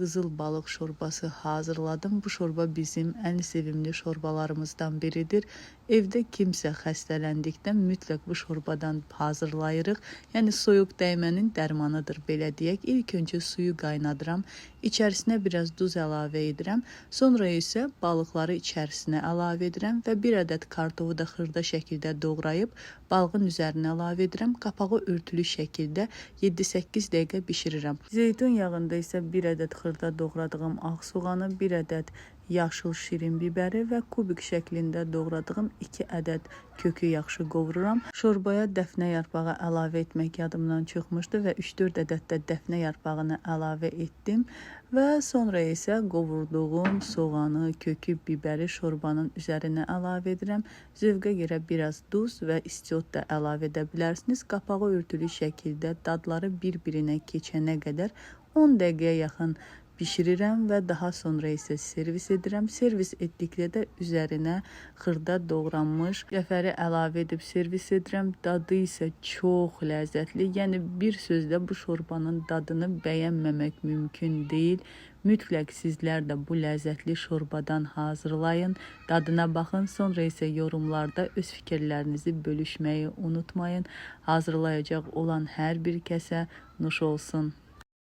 qızıl balıq şorbası hazırladım. Bu şorba bizim ən sevimli şorbalarımızdan biridir. Evdə kimsə xəstələndikdə mütləq bu şorbadan hazırlayırıq. Yəni soyuq dəymənin dərmanıdır belə deyək. İlk öncə suyu qaynadıram. İçərisinə biraz duz əlavə edirəm. Sonra isə balıqları içərisinə əlavə edirəm və bir ədəd kartofu da xırda şəkildə doğrayıb balığın üzərinə əlavə edirəm. Qapağı örtülü şəkildə 7-8 dəqiqə bişirirəm. Zeytun yağında isə bir ədəd xırda doğradığım ağ soğanı, bir ədəd yaşıl şirin biberi və kubik şəklində doğradığım 2 ədəd kökü yaxşı qovururam. Şorbaya dəfnə yarpağı əlavə etmək yadımdan çıxmışdı və 3-4 ədəd də dəfnə yarpağını əlavə etdim və sonra isə qovurduğum soğanı, kökü, biberi şorbanın üzərinə əlavə edirəm. Zövqə görə biraz duz və istiot da əlavə edə bilərsiniz. Qapağı örtülü şəkildə dadları bir-birinə keçənə qədər 10 dəqiqəyə yaxın bişirirəm və daha sonra isə servis edirəm. Servis etdikdə də üzərinə xırda doğranmış cəfəri əlavə edib servis edirəm. Dadı isə çox ləzzətli. Yəni bir sözlə bu şorbanın dadını bəyənməmək mümkün deyil. Mütləq sizlər də bu ləzzətli şorbadan hazırlayın, dadına baxın, sonra isə yorumlarda öz fikirlərinizi bölüşməyi unutmayın. Hazırlayacaq olan hər bir kəsə nuş olsun.